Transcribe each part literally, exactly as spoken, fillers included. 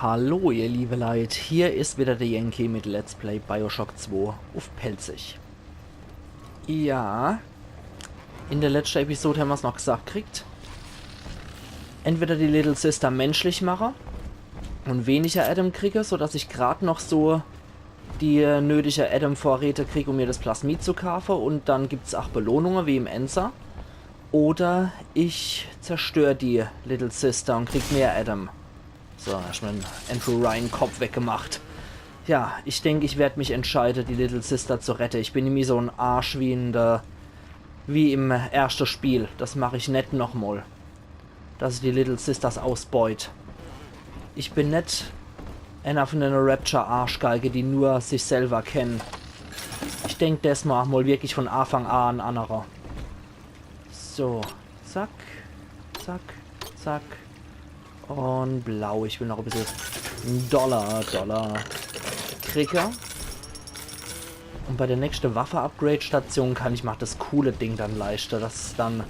Hallo ihr liebe Leit, hier is wieder de Yankee mit Let's Play Bioshock zwei uff Pälzisch. Ja, in de letschte Episode hämmer's noch gesagt kriegt. Entweder die Little Sister menschlich mache un weniger Adam kriege, so dass ich grad noch so die nötige Adam-Vorräte krieg, um mir das Plasmid zu kaafe, un dann gibt's ach Belohnunge wie im Eenser. Oder ich zerstör die Little Sister un krieg mehr Adam. So, erschtmol en Andrew Ryan Kopf weggemacht. Ja, ich denk, ich werd mich entscheide, die Little Sister zu rette. Ich bin nimmi so en Arsch wie in der, wie im erschte Spiel. Das mach ich net nochmol. Dass ich die Little Sisters ausbeut. Ich bin net eener von dene Rapture-Arschgeige, die nur sich selber kennen. Ich denk, des mach mol wirklich von Aafang a en annerer. So, zack, zack, zack. Un blau, ich will noch e bissel Dollar, Dollar kriege. Un bei der nächschte Waffe-Upgrade-Station kann ich mach das coole Ding dann leischte, das dann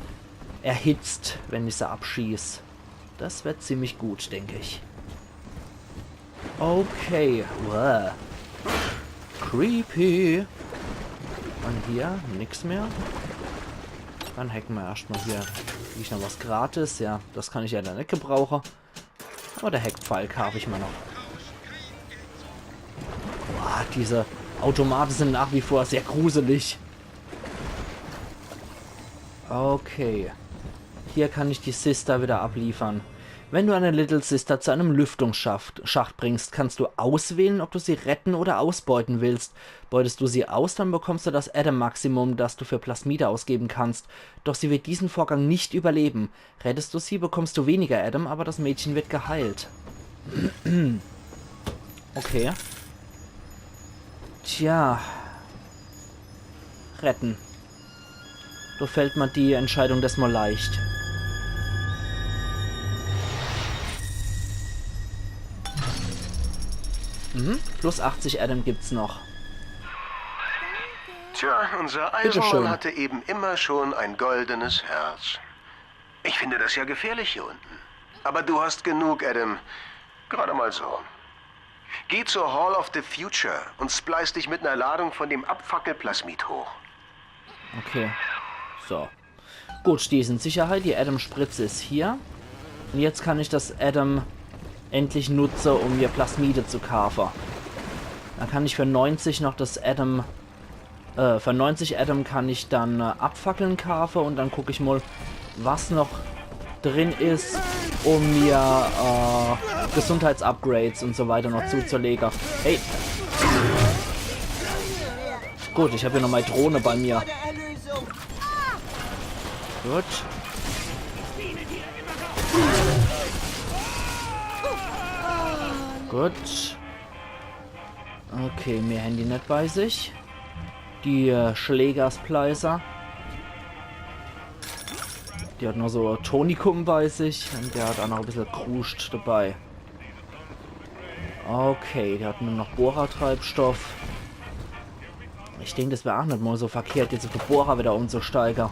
erhitzt, wenn ich se abschieß. Das werd ziemlich gut, denk ich. Okay. Uah. Creepy. Un hier nix mehr. Dann hacke mer erschtmol hier. Krieg ich noch was gratis? Ja, das kann ich leider net gebrauche. Aber der Hackpfeil kaaf ich mer noch. Boah, diese Automate sind nach wie vor sehr gruselig. Okay. Hier kann ich die Sister wieder abliefern. Wenn du eine Little Sister zu einem Lüftungsschacht Schacht bringst, kannst du auswählen, ob du sie retten oder ausbeuten willst. Beutest du sie aus, dann bekommst du das Adam-Maximum, das du für Plasmide ausgeben kannst. Doch sie wird diesen Vorgang nicht überleben. Rettest du sie, bekommst du weniger Adam, aber das Mädchen wird geheilt. Okay. Tja. Retten. Do fällt mer die Entscheidung des mol leicht. Mhm. Plus achtzig Adam gibt's noch. Tja, unser Bitteschön. Eisenmann hatte eben immer schon ein goldenes Herz. Ich finde das ja gefährlich hier unten. Aber du hast genug, Adam. Gerade mal so. Geh zur Hall of the Future und splice dich mit einer Ladung von dem Abfackelplasmid hoch. Okay. So. Gut, die is in Sicherheit. Die Adam-Spritze is hier. Un jetzt kann ich das Adam endlich nutze, um mir Plasmide zu kaafe. Dann kann ich für neunzig noch das Adam, äh, für neunzig Adam kann ich dann, äh, Abfackeln kaafe un dann guck ich mol, was noch drin is, um mir, äh, Gesundheitsupgrades un so weiter noch zuzulege. Hey! Gut, ich hab hier noch mei Drohne bei mir. Gut. Gut. Okay, mehr Handy net bei sich. Die, äh, Schlägerspleißer. Die hat noch so Tonikum bei sich un der hat ach noch e bissel Kruscht dabei. Okay, die hat nur noch Bohrertreibstoff. Ich denk, das wär ach net mol so verkehrt, jetzt uff de Bohrer wieder umzusteige.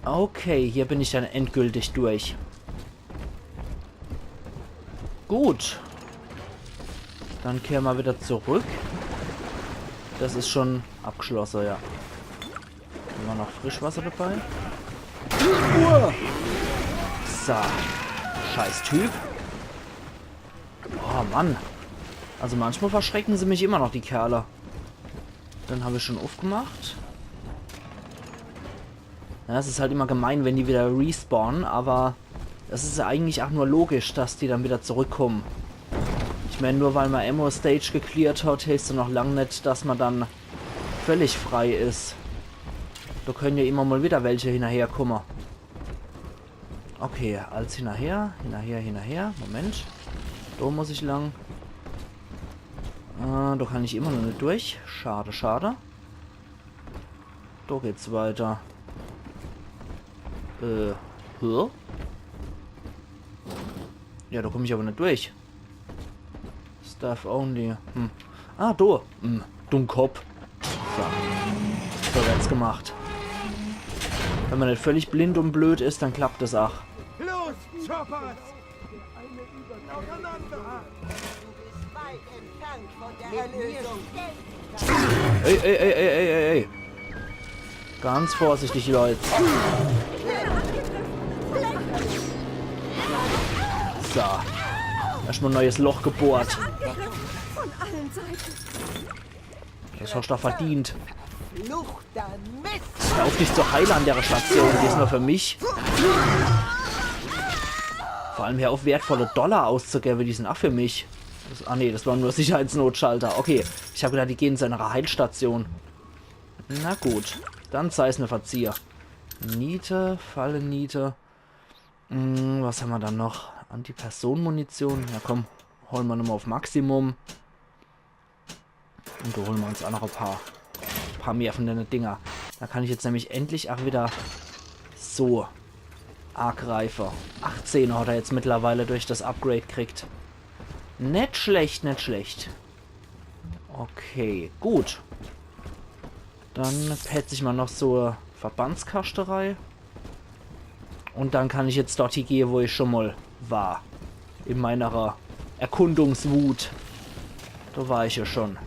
Okay, hier bin ich dann endgültig durch. Gut. Dann kehre mer wieder zurück. Das is schon abgeschlosse, ja. Immer noch Frischwasser dabei. Uah. So. Scheiß Typ. Oh Mann. Also manchmal verschrecken se mich immer noch, die Kerle. Den hab ich schon uffgemacht. Ja, es is halt immer gemein, wenn die wieder respawnen, aber es is ja eigentlich ach nur logisch, dass die dann wieder zurückkommen. Ich mein, nur weil mer emol e Stage gecleart hat, heißt ja noch lang net, dass mer dann völlig frei is. Do können ja immer mol wieder welche hinnerherkomme. Okay, alles hinnerher, hinnerher, hinnerher. Moment. Do muss ich lang. Äh, do kann ich immer noch net durch. Schade, schade. Do geht's weiter. Äh, hä? Ja, do komm ich aber net durch. Staff only. Hm. Ah, do. Hm. Dummkopp. So. So wird's gemacht. Wenn mer net völlig blind un blöd is, dann klappt es ach. Los, Choppers! Ey, ey, ey, ey, ey, ey, ey. Ganz vorsichtig, Leute. So. Erstmal ein neues Loch gebohrt. Das hast du verdient. Hör auf, dich zu heilen an der Station. Die ist nur für mich. Vor allem hör auf, wertvolle Dollar auszugeben. Die sind auch für mich. Das, ah nee, das war nur Sicherheitsnotschalter. Okay, ich hab gedacht, die gehen zu einer Heilstation. Na gut, dann sei's mir verzieh. Niete, Falleniete. Hm, was haben wir dann noch? Antipersonenmunition. Na komm, holen wir nochmal auf Maximum. Und da holen wir uns auch noch ein paar, paar mehr von den Dinger. Da kann ich jetzt nämlich endlich auch wieder so angreifen. Achtzehner hat er jetzt mittlerweile durch das Upgrade kriegt. Net schlecht, net schlecht. Okay, gut. Dann petz ich mal noch so Verbandskaschte rei. Und dann kann ich jetzt dort hie gehe, wo ich schon mal war. In meiner Erkundungswut. Da war ich ja schon.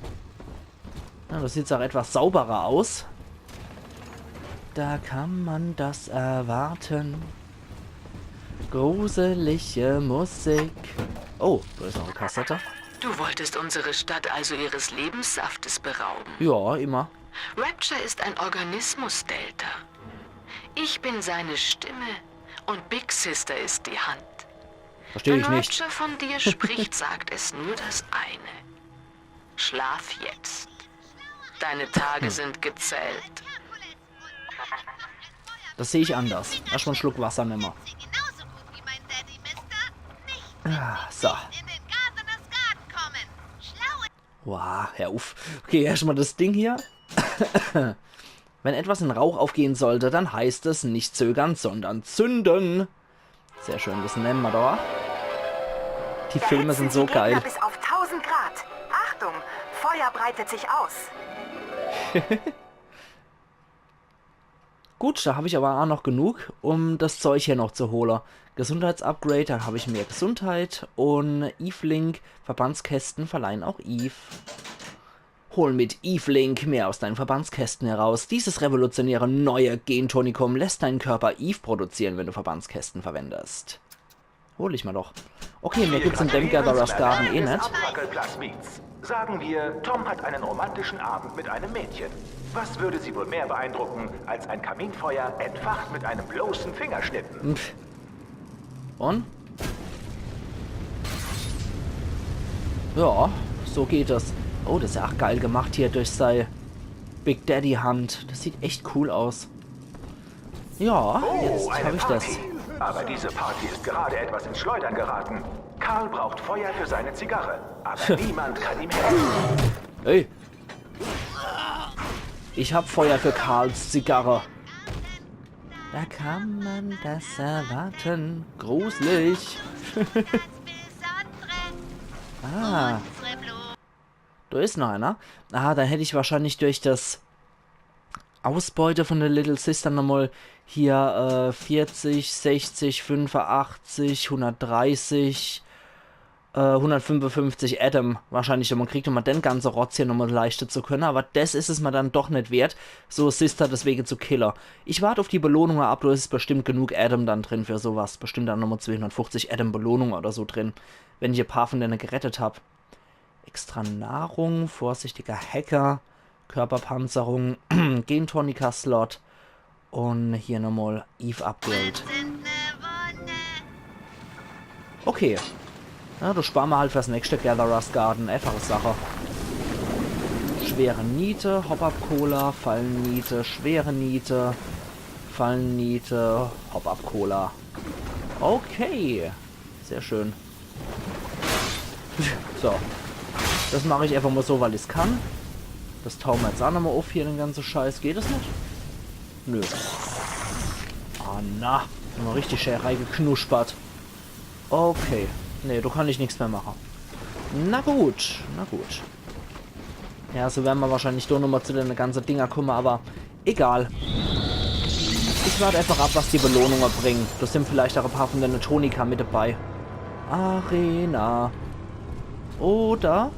Ja, das sieht auch etwas sauberer aus. Da kann man das erwarten. Gruselige Musik. Oh, da ist noch eine Kassette. Du wolltest unsere Stadt also ihres Lebenssaftes berauben. Ja, immer. Rapture ist ein Organismus, Delta. Ich bin seine Stimme und Big Sister ist die Hand. Verstehe ich nicht. Wenn Rapture von dir spricht, sagt es nur das eine. Schlaf jetzt. Deine Tage sind gezählt. Das sehe ich anders. Erstmal einen Schluck Wasser nehmen. Ah, so. Wow, hör auf. Okay, erstmal das Ding hier. Wenn etwas in Rauch aufgehen sollte, dann heißt es nicht zögern, sondern zünden. Sehr schön, das nehmen wir doch. Die Filme sind so geil. Bis auf tausend Grad. Achtung, Feuer breitet sich aus. Gut, da habe ich aber auch noch genug, um das Zeug hier noch zu holen. Gesundheitsupgrade, dann habe ich mehr Gesundheit. Und Eve Link, Verbandskästen verleihen auch Eve. Hol mit Eve Link mehr aus deinen Verbandskästen heraus. Dieses revolutionäre neue Gentonikum lässt deinen Körper Eve produzieren, wenn du Verbandskästen verwendest. Hol ich mal doch. Okay, mehr gibt's in dem Gatherer's Garden eh net. Sagen wir, Tom hat einen romantischen Abend mit einem Mädchen. Was würde sie wohl mehr beeindrucken als ein Kaminfeuer, entfacht mit einem bloßen Fingerschnippen? Pff. Und? Ja, so geht es. Oh, das ist ja auch geil gemacht hier durch sei Big Daddy Hand. Das sieht echt cool aus. Ja, jetzt hab ich das. Aber diese Party ist gerade etwas ins Schleudern geraten. Karl braucht Feuer für seine Zigarre, aber niemand kann ihm helfen. Ey. Ich hab Feuer für Karls Zigarre. Da kann man das erwarten. Gruselig. Ah. Da ist noch einer. Ah, dann hätte ich wahrscheinlich durch das Ausbeute von der Little Sister nochmal hier, äh, vierzig, sechzig, fünfundachtzig, hundertdreißig, äh, hundertfünfundfünfzig Adam wahrscheinlich nochmal gekriegt, um den ganzen Rotz hier nochmal leisten zu können. Aber das ist es mir dann doch nicht wert, so Sister deswegen zu killen. Ich warte auf die Belohnung ab, da ist bestimmt genug Adam dann drin für sowas. Bestimmt dann nochmal zweihundertfünfzig Adam Belohnung oder so drin, wenn ich ein paar von denen gerettet hab. Extra Nahrung, vorsichtiger Hacker, Körperpanzerung, Gentonika-Slot und hier nochmal Eve Upgrade. Okay. Na, das sparen wir halt fürs nächste Gatherer's Garden. Einfache Sache. Schwere Niete, Hop-Up-Cola, Fallenniete, schwere Niete, Fallenniete, Hop-Up-Cola. Okay. Sehr schön. So. Das mache ich einfach mal so, weil ich's kann. Das tauen wir jetzt auch nochmal auf hier, den ganzen Scheiß. Geht das nicht? Nö. Ah, na. Nochmal richtig schön reingeknuspert. Okay. Nee, da kann ich nichts mehr machen. Na gut, na gut. Ja, so werden wir wahrscheinlich doch nochmal zu den ganzen Dinger kommen, aber egal. Ich warte einfach ab, was die Belohnungen bringen. Da sind vielleicht auch ein paar von der Tonika mit dabei. Arena. Oder?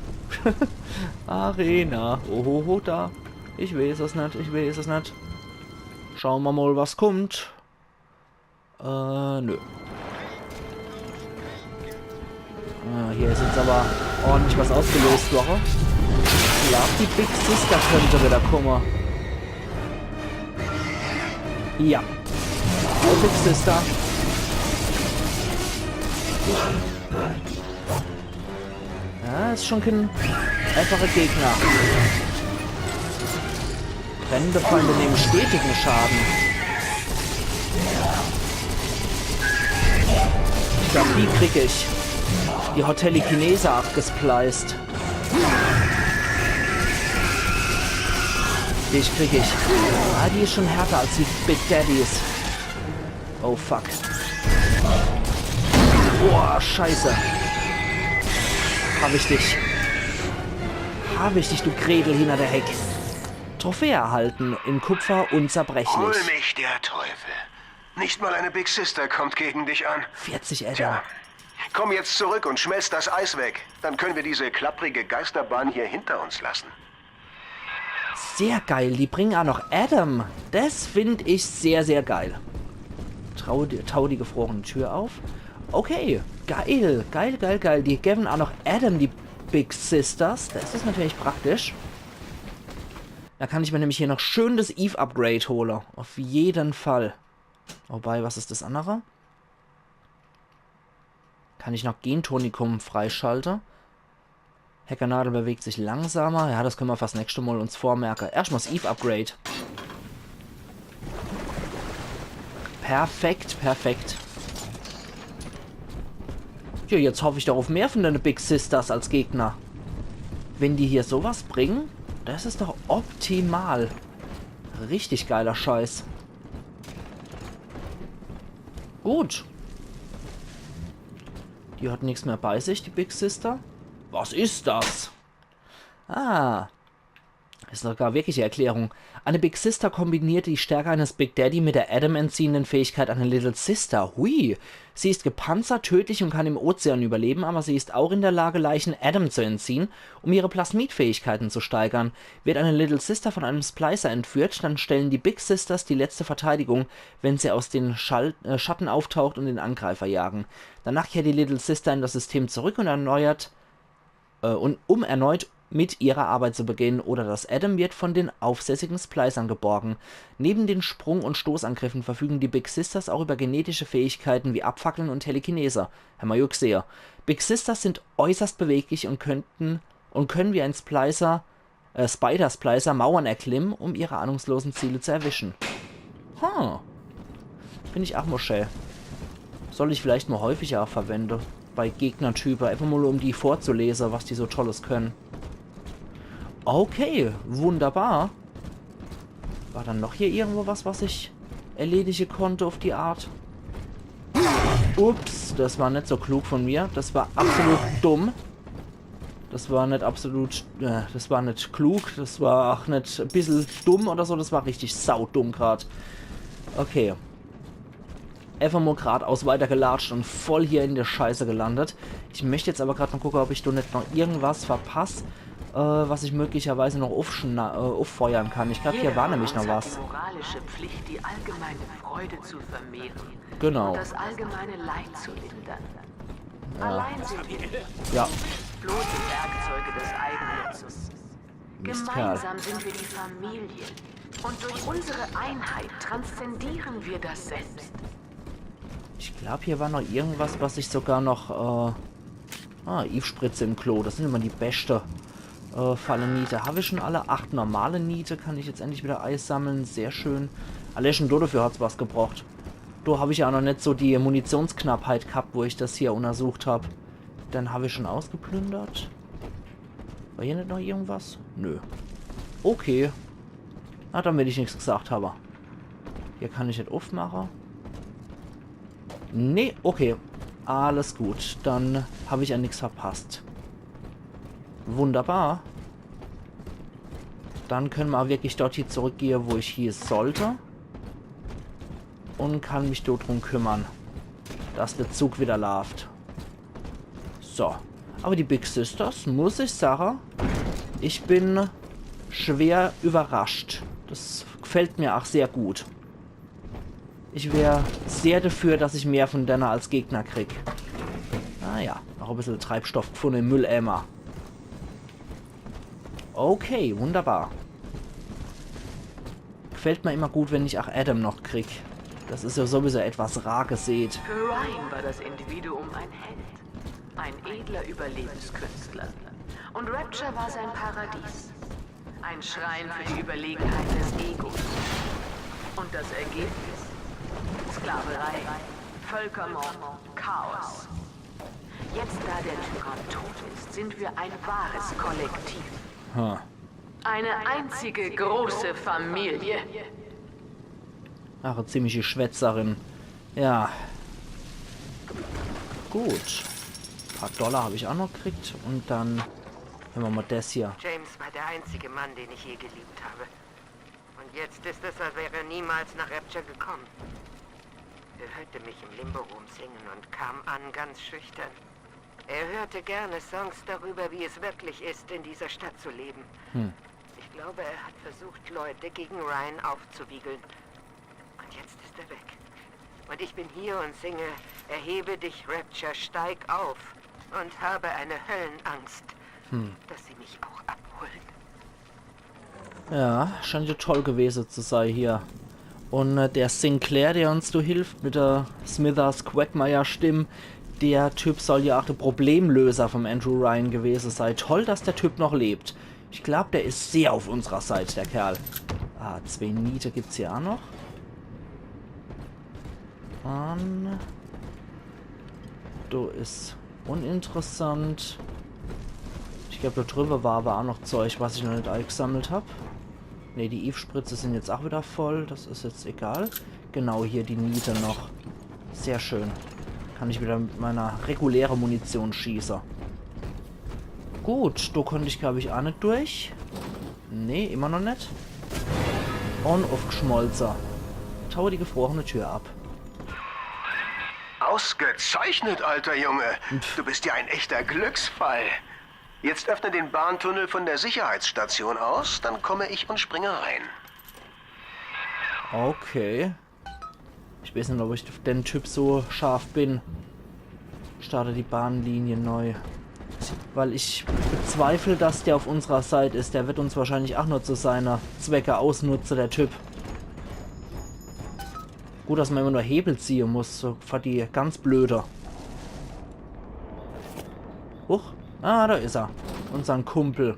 Arena. Oho, da. Ich weeß es net, ich weeß es net. Schaue mer mol, was kummt. Äh, nö. Ah, hier is jetzt awwer ordentlich was ausgelöst worre. Ich glaab, die Big Sister könnt widder kumme. Ja. Big Sister. Ja, is schun kee einfache Gegner. Brennende Feinde nehmen stetigen Schaden. Ich glaab, die krieg ich. Die hot Telekinese abgespliced. Dich krieg ich. Ah, die is schun härter als die Big Daddies. Oh fuck. Boah, Scheiße. Hab ich dich. Hab ich dich, du Gretel hinter der Heck. Trophäe erhalten, in Kupfer unzerbrechlich. Hol mich der Teufel. Nicht mal eine Big Sister kommt gegen dich an. Vierzig, Adam. Tja, komm jetzt zurück und schmelz das Eis weg. Dann können wir diese klapprige Geisterbahn hier hinter uns lassen. Sehr geil, die bringen aa noch Adam. Des find ich sehr, sehr geil. Trau die, tau die gefrorene Tür auf. Okay, geil, geil, geil, geil. Die gewen aa noch Adam, die Big Sisters. Des is natürlich praktisch. Do kann ich mer nämlich hier noch schön des Eve-Upgrade hole. Auf jeden Fall. Wobei, was is des annere? Kann ich noch Gentonikum freischalte? Hackernadel bewegt sich langsamer. Ja, des kenne mer fürs nächste Mol uns vormerke. Erschtmol des Eve-Upgrade. Perfekt, perfekt. Ja, jetzt hoff ich doch auf mehr von dene Big Sisters als Gegner. Wenn die hier so was bringen, des is doch optimal. Richtig geiler Scheiß. Gut. Die hat nix mehr bei sich, die Big Sister. Was is des? Ah. Is doch gar wirklich e Erklärung. Eine Big Sister kombiniert die Stärke eines Big Daddy mit der Adam entziehenden Fähigkeit einer Little Sister. Hui. Sie ist gepanzert, tödlich und kann im Ozean überleben, aber sie ist auch in der Lage, Leichen Adam zu entziehen, um ihre Plasmid-Fähigkeiten zu steigern. Wird eine Little Sister von einem Splicer entführt, dann stellen die Big Sisters die letzte Verteidigung, wenn sie aus den Schal-, äh, Schatten auftaucht, und den Angreifer jagen. Danach kehrt die Little Sister in das System zurück und erneuert, äh, und um erneut mit ihrer Arbeit zu beginnen, oder das Adam wird von den aufsässigen Splicern geborgen. Neben den Sprung- und Stoßangriffen verfügen die Big Sisters auch über genetische Fähigkeiten wie Abfackeln und Telekinese. Hämmer jo gsehe. Big Sisters sind äußerst beweglich und könnten, und können wie ein Splicer, äh, Spider-Splicer Mauern erklimmen, um ihre ahnungslosen Ziele zu erwischen. Hm. Find ich ach mol schä. Soll ich vielleicht mol häufiger verwende. Bei Gegnertype. Einfach mol, um die vorzulese, was die so Tolles können. Okay, wunderbar. War dann noch hier irgendwo was, was ich erledige konnt auf die Art? Ups, des war net so klug von mir. Des war absolut dumm. Des war net absolut, äh, des war net klug. Des war ach net e bissel dumm oder so. Des war richtig saudumm grad. Okay. Einfach mol gradaus weitergelatscht und voll hier in der Scheiße gelandet. Ich möcht jetzt aber grad mol gucke, ob ich do net noch irgendwas verpass, äh, was ich möglicherweise noch aufschna-, äh, auffeuern kann. Ich glaub, hier war nämlich noch was. Jeder von uns hat die moralische Pflicht, die allgemeine Freude zu vermehren, genau, und das allgemeine Leid zu lindern. Ja. Allein sind wir nicht, ja, bloße Werkzeuge des Eigennutzes. Mistkerl. Gemeinsam sind wir die Familie. Und durch unsere Einheit transzendieren wir das Selbst. Ich glaub, hier war noch irgendwas, was ich sogar noch, äh, ah, Eve-Spritze im Klo. Des sin immer die beschte, äh, Falleniete. Hab ich schon alle acht normale Niete. Kann ich jetzt endlich wieder Eis sammeln. Sehr schön. Alle schon do, dafür hat's was gebracht. Do hab ich ja noch net so die Munitionsknappheit gehabt, wo ich des hier untersucht hab. Den hab ich schon ausgeplündert. War hier net noch irgendwas? Nö. Okay. Na, dann will ich nix gesagt habe. Hier kann ich net aufmache. Nee, okay. Alles gut. Dann hab ich ja nix verpasst. Wunderbar. Dann könne mer wirklich dort hier zurückgehe, wo ich hier sollte. Und kann mich dort drum kümmern, dass der Zug wieder laaft. So. Aber die Big Sisters, muss ich sage, ich bin schwer überrascht. Das gefällt mir auch sehr gut. Ich wär sehr dafür, dass ich mehr von denne als Gegner krieg. Ah ja, noch e bissel Treibstoff gefunne im Mülleimer. Okay, wunderbar. Gefällt mir immer gut, wenn ich auch Adam noch krieg. Das is ja sowieso etwas rar gesät. Für Ryan war das Individuum ein Held, ein edler Überlebenskünstler. Und Rapture war sein Paradies. Ein Schrein für die Überlegenheit des Egos. Und das Ergebnis? Sklaverei, Völkermord, Chaos. Jetzt, da der Tyrann tot ist, sind wir ein wahres Kollektiv. Ha. Eine einzige große Familie. Ach, e ziemliche Schwätzerin. Ja. Gut. Paar Dollar hab ich auch noch gekriegt. Und dann hemmer mal des hier. James war der einzige Mann, den ich je geliebt habe. Und jetzt ist es, als wäre er niemals nach Rapture gekommen. Er hörte mich im Limbo Room singen und kam an ganz schüchtern. Er hörte gerne Songs darüber, wie es wirklich ist, in dieser Stadt zu leben. Hm. Ich glaube, er hat versucht, Leute gegen Ryan aufzuwiegeln. Und jetzt ist er weg. Und ich bin hier und singe: „Erhebe dich, Rapture, steig auf.“ Und habe eine Höllenangst, dass sie mich auch abholen. Ja, scheint ja toll gewese zu sei hier. Und äh, der Sinclair, der uns do hilft mit der Smithers Quagmire Stimm, der Typ soll ja auch der Problemlöser vom Andrew Ryan gewese sei. Toll, dass der Typ noch lebt. Ich glaub, der is sehr auf unserer Seit, der Kerl. Ah, zwee Niete gibt's hier auch noch. An. Do is uninteressant. Ich glaub, do drüber war aber auch noch Zeug, was ich noch net eingesammelt hab. Ne, die Eve-Spritze sind jetzt auch wieder voll. Das is jetzt egal. Genau, hier die Niete noch. Sehr schön. Kann ich wieder mit meiner reguläre Munition schieße. Gut, do konnt ich, glaub ich, auch net durch. Nee, immer noch net. Und aufgeschmolze. Taue die gefrorene Tür ab. Ausgezeichnet, alter Junge. Du bist ja ein echter Glücksfall. Jetzt öffne den Bahntunnel von der Sicherheitsstation aus, dann komme ich und springe rein. Okay. Ich weiß net, ob ich auf den Typ so scharf bin. Starte die Bahnlinie neu. Weil ich bezweifle, dass der auf unserer Seit is. Der wird uns wahrscheinlich auch nur zu seiner Zwecke ausnutze, der Typ. Gut, dass man immer nur Hebel ziehe muss, so für die ganz Blöde. Huch. Ah, da is er. Unsern Kumpel.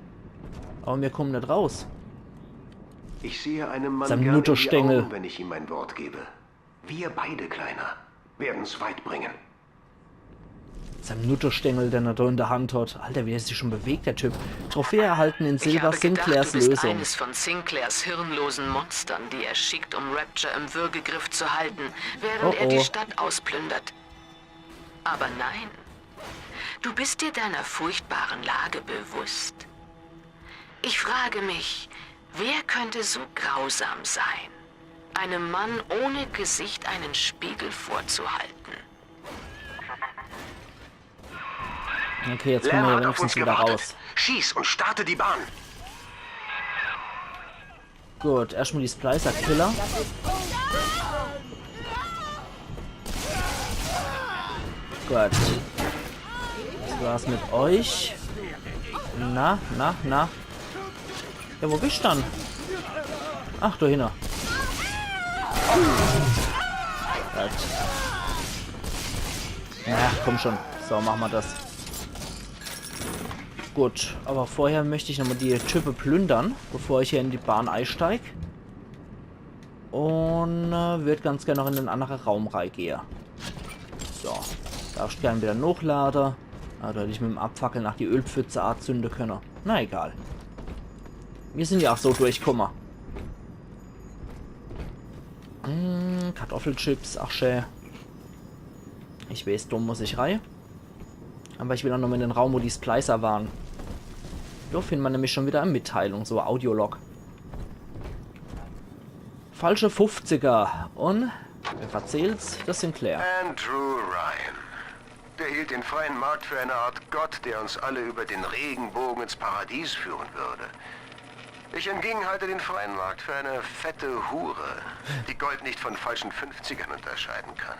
Aber mir kommen net raus. Ich sehe einem Mann Sein gern in die Mutterstängel. Augen, wenn ich ihm mein Wort gebe. Wir beide, Kleiner, werden's weit bringen. Sein Mutterstängel, den er da in der Hand hat. Alter, wie er sich schon bewegt, der Typ. Trophäe erhalten in Ich Silber, habe gedacht, Sinclairs du bist Lösung. Eines von Sinclairs hirnlosen Monstern, die er schickt, um Rapture im Würgegriff zu halten, während Oh, er die oh. Stadt ausplündert. Aber nein. Du bist dir deiner furchtbaren Lage bewusst. Ich frage mich, wer könnte so grausam sein, einem Mann ohne Gesicht einen Spiegel vorzuhalten? Okay, jetzt kommen wir ja Lamb hat auf wenigstens uns wieder gewartet. Raus. Schieß und starte die Bahn. Gut, erstmal die Splicer-Killer. Gut. Das war's mit euch. Na, na, na. Ja, wo bist du dann? Ach, da hinne. Gut. Na, komm schon. So, machen wir das. Gut, aber vorher möchte ich nochmal die Type plündern, bevor ich hier in die Bahn einsteig. Und äh, würd ganz gerne noch in den anderen Raum reingehe. So, darfst gern wieder hochlade. Ah, da hätt ich mit dem Abfackeln nach die Ölpfütze anzünde könne. Na egal. Wir sind ja auch so durchkomme. Mm, Kartoffelchips, ach schön. Ich weiß, da muss ich rein. Aber ich will auch noch mal in den Raum, wo die Splicer waren. Da findet man nämlich schon wieder eine Mitteilung, so ein Audiolog. Falsche Fünfziger. Und wer verzählt's? Das Sinclair. Andrew Ryan. Der hielt den freien Markt für eine Art Gott, der uns alle über den Regenbogen ins Paradies führen würde. Ich hingegen halte den freien Markt für eine fette Hure, die Gold nicht von falschen Fünfzigern unterscheiden kann.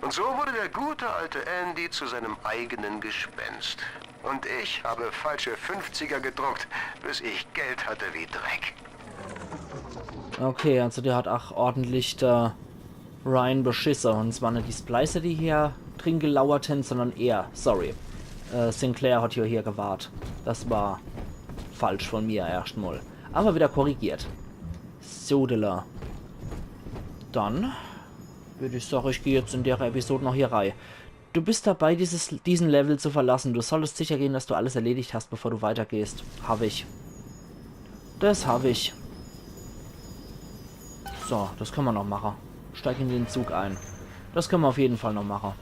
Und so wurde der gute alte Andy zu seinem eigenen Gespenst. Und ich habe falsche Fünfziger gedruckt, bis ich Geld hatte wie Dreck. Okay, also der hat ach ordentlich der Ryan beschisse. Und zwar net die Splicer, die hier drin gelauert hen, sondern er. Sorry. Äh, Sinclair hat ja hier gewahrt. Das war falsch von mir erscht mol. Aber wieder korrigiert. Sodele. Dann würd ich sage, ich geh jetzt in der Episode noch hier rei. Du bist dabei, dieses, diesen Level zu verlassen. Du solltest sicher gehen, dass du alles erledigt hast, bevor du weitergehst. Hab ich. Das hab ich. So, das könne mer noch mache. Steig in den Zug ein. Das könne mer auf jeden Fall noch mache.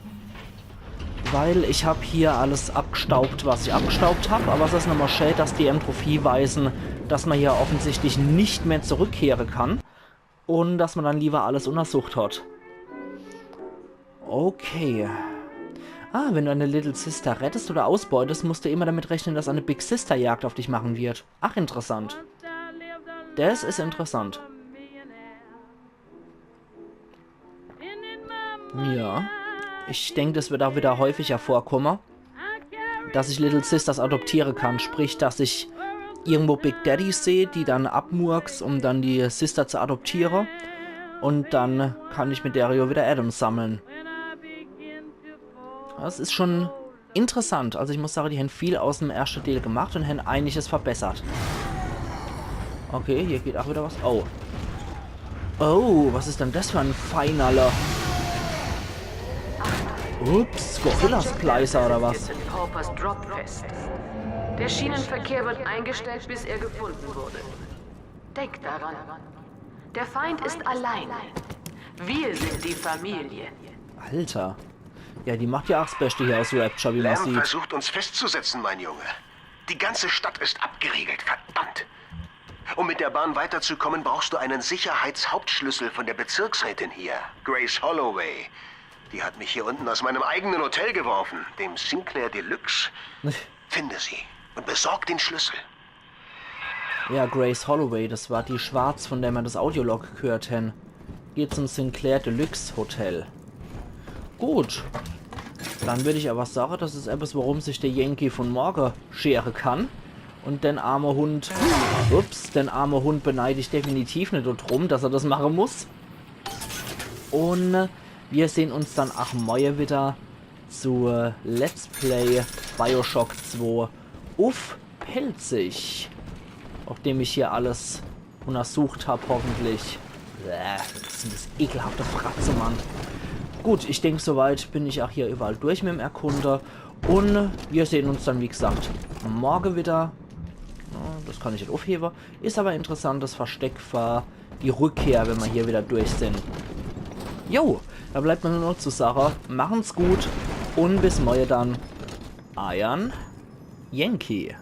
Weil ich hab hier alles abgstaubt, was ich abgstaubt hab. Aber es is nochmal schä, dass die Entropie weisen, dass mer hier offensichtlich nicht mehr zurückkehre kann. Und dass mer dann lieber alles untersucht hat. Okay. Ah, wenn du eine Little Sister rettest oder ausbeutest, musst du immer damit rechnen, dass eine Big Sister Jagd auf dich machen wird. Ach, interessant. Das is interessant. Ja. Ich denk, das wird auch wieder häufiger vorkommen, dass ich Little Sisters adoptiere kann. Sprich, dass ich irgendwo Big Daddy seh, die dann abmurks, um dann die Sister zu adoptiere. Und dann kann ich mit der jo wieder Atoms sammeln. Das is schon interessant. Also ich muss sagen, die hen viel aus dem erschte Deel gemacht und hen einiges verbessert. Okay, hier geht auch wieder was. Oh. Oh, was is denn das für ein feinaler? Ups, Gorilla Splicer oder was? In Paupers Drop fest. Der Schienenverkehr wird eingestellt, bis er gefunden wurde. Denk daran. Der Feind ist allein. Wir sind die Familie. Alter. Ja, die macht ja auch das Beste hier aus Rapture, wie man Lamb sieht. Versucht uns festzusetzen, mein Junge. Die ganze Stadt ist abgeriegelt, verdammt. Um mit der Bahn weiterzukommen, brauchst du einen Sicherheitshauptschlüssel von der Bezirksrätin hier, Grace Holloway. Die hat mich hier unten aus meinem eigenen Hotel geworfen, dem Sinclair Deluxe. Finde sie und besorg den Schlüssel. Ja, Grace Holloway, das war die Schwarz, von der mer das Audiolog gehört hen. Geht zum Sinclair Deluxe Hotel. Gut. Dann würd ich aber sagen, das is etwas, worum sich der Yankee von morge schere kann. Und den arme Hund, ups, den arme Hund beneid ich definitiv net drum, dass er das mache muss. Und wir sehen uns dann auch morge wieder zu Let's Play Bioshock zwei uff Pälzisch. Nachdem ich hier alles untersucht hab, hoffentlich. Bäh, das is das ekelhafte Fratze, Mann. Gut, ich denk, soweit bin ich auch hier überall durch mit dem Erkunde. Und wir sehen uns dann, wie gesagt, morge wieder. Ja, das kann ich net uffhebe. Is aber interessantes Versteck für die Rückkehr, wenn mer hier wieder durch sind. Jo, da bleibt mer nur noch zu sagen, machen's gut und bis morge dann. Eiern Yankee.